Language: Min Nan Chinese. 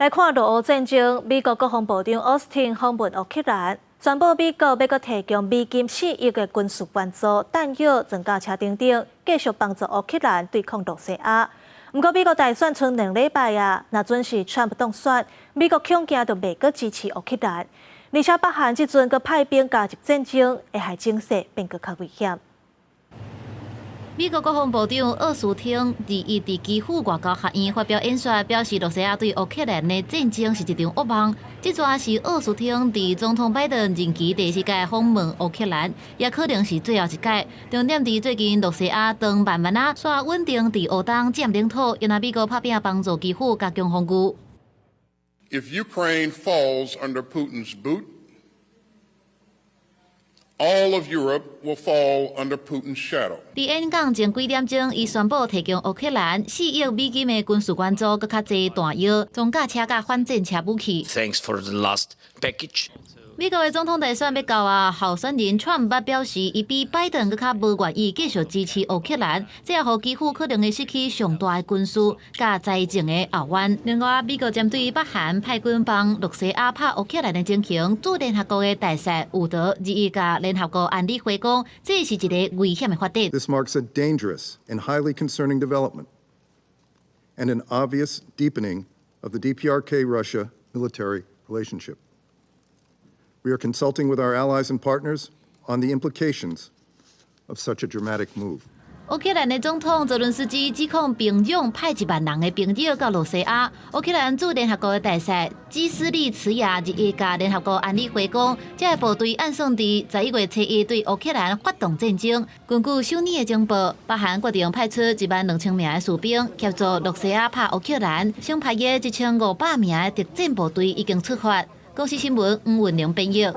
來看俄烏戰爭，美國國防部長奧斯汀訪問烏克蘭，宣布美國欲閣提供美金4億的軍事援助、彈藥、裝甲車等等，繼續幫助烏克蘭對抗羅西亞。毋過美國大選賰2禮拜啊，若準是川普當選，美國恐驚就袂閣支持烏克蘭，而且北韓這陣閣派兵加入戰爭，會害情勢變閣較危險。美國國防部長奧斯汀21佇基輔外交學院發表演說，表示羅西亞對烏克蘭的戰爭是一場噩夢。這逝是奧斯汀佇總統拜登任期第四屆訪問烏克蘭，也可能是最後一屆。重點佇最近羅西亞當慢慢仔煞穩定佇烏東佔領土，欲若美國拍拚幫助基輔加強防禦。 If Ukraine falls under Putin's boot, all of Europe will fall under Putin's shadow. 佇演講前幾點鐘，伊宣布提供烏克蘭4億美金的軍事援助，閣較濟彈藥、裝甲車佮反戰車武器。 Thanks for the last package. 美國的總統大選欲到啊，候選人川普表示，伊比拜登閣較無願意繼續支持烏克蘭，這也予基輔可能會失去上大的軍事佮財政的後援。另外，美國針對北韓派軍幫羅西亞拍烏克蘭的情形，駐聯合國的大使伍德21共聯合國安理會講，這是一个危險的發展。 This marks a dangerous and highly concerning development and an obvious deepening of the DPRK-Russia military relationship. We are consulting with our allies and partners on the implications of such a dramatic move. 烏克蘭的總統澤倫斯基指控平壤派1萬人的兵力到羅西亞。烏克蘭駐聯合國的大使基斯利茨亞21共聯合國安理會講，這个部隊按算佇11月初1對烏克蘭發動戰爭。根據首爾的情報，北韓決定派出1萬2千名的士兵協助羅西亞拍烏克蘭。先派的1500名的特戰部隊已經出發。公視新聞吳文玲編譯。